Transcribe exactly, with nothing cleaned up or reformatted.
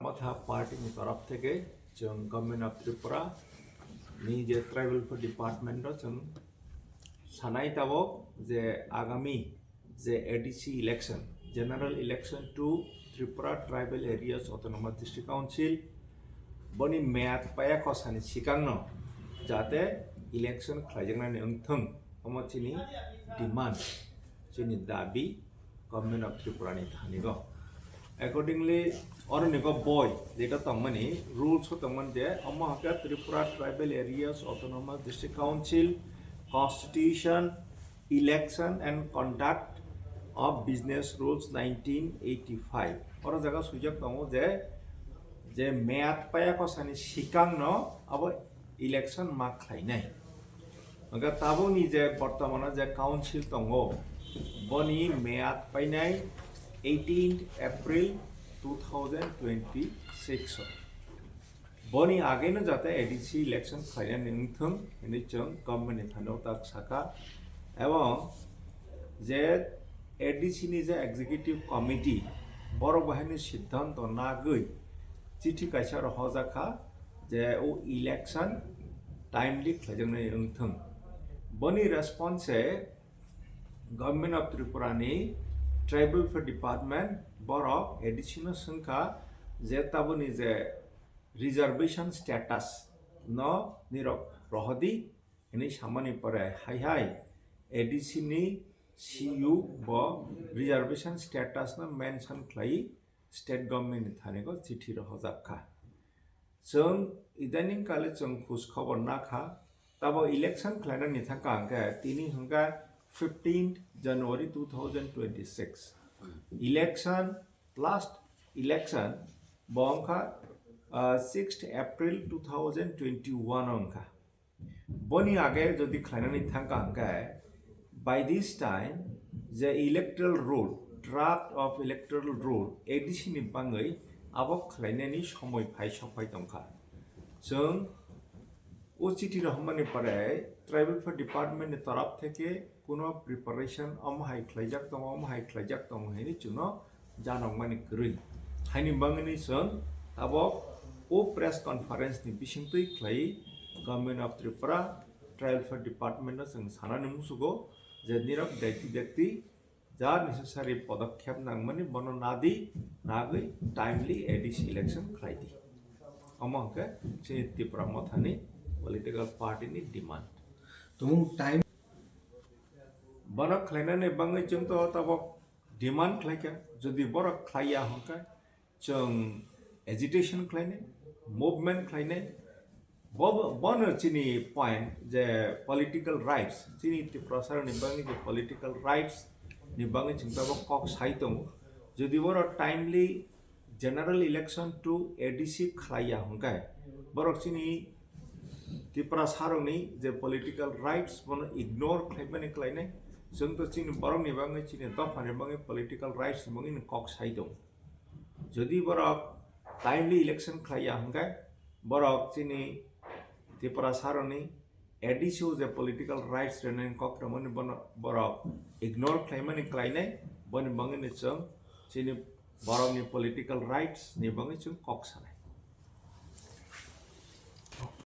Motha party ni torop theke chwng Government of Tripura ni je Tribal Affairs Department o chwng sanai tabok je agami je A D C election, General Election to Tripura Tribal Areas Autonomous District Council, boni meyad paya kosani sikangno jate election khlaijaknani wngthwng, omo chini demand, chini dabi Government of Tripura ni thanigo. Accordingly, oronigo boi jeta tongmani rules o tongmani je omo hake Tripura Tribal Areas Autonomous District Council Constitution, Election and Conduct of Business Rules nineteen eighty-five. Oro jaga swijak tongo je, je meyad paya kosani sikangno abo election ma khlainai. Hwnkhe tabukni je bortomano je council tongo, boni meyad painai eighteenth April two thousand twenty-six o. Boni ageno jate A D C election khlainani wngthwng hinwi chwng government ni thani tak saka, ebong je A D C ni je executive committee borok bahaini siddhanto nagwi chithi kaisa rohorjak kha je o election timely khlaijaknai wngthwng. Boni response se Government of Tripura ni Tribal Affairs Department borok A D C no swngkha je taboni je reservation status no nirok rohodi hinwi samani pore hai hai A D C ni C U bo reservation status no mention khlai state government ni thani go chithi rohorjak kha. Chwng idaning kale chwng khus khobor na kha, tabo election khlainani thangka hwnkhe tini hwnkha fifteenth January two thousand twenty-six. Election, last election bo wngkha, ah, sixth April two thousand twenty-one o wngkha. Boni age jodi khlainani thangka hwnkhe, by this time je electoral roll, draft of electoral roll A D C ni bangwi abo khlainani somoi phai sokphai tongkha. Chwng o chithi rohormani pore Tribal Affairs Department ni torop theke kuno preparation omo hai khlaijak tongo, omo hai khlaijak tongo hinwi chwngno janokmani kwrwi. Haini bangwini chwng tabok o press conference ni bisingtwi khlai Government of Tripura Tribal Affairs Department no chwng sanani musugo je nirok dakti dakti ja necessary podokkhep nangmani bono nadi, nagwi timely A D C election khlaidi. Omo hwnkhe chini Tipra Mothani political party ni demand. Tumung time Bono khlainani bangwi chwng to tabok demand khlaikha, jodi borok khlaiya hwnkhe chwng agitation khlainai, movement khlainai. Bo, bono chini point je political rights, chini Tiprasarokni bagwi je political rights ni bagwi chwng tabok kok sai tongo. Jodi borok timely general election to A D C khlaiya hwnkhe borok chini Tiprasarokni je political rights bono ignore khlaimani khlainai. Chwng to chini borokni bagwi, chini dophani bagwi political rights ni bagwi kok sai tongo. Jodi borok timely election khlaiya hwnkhe borok chini Tiprasarokni A D C o je political rights rwnani kok rwmani bono borok ignore khlaimani khlainai, boni bagwino chwng chini borokni political rights ni bagwi chwng kok sanai.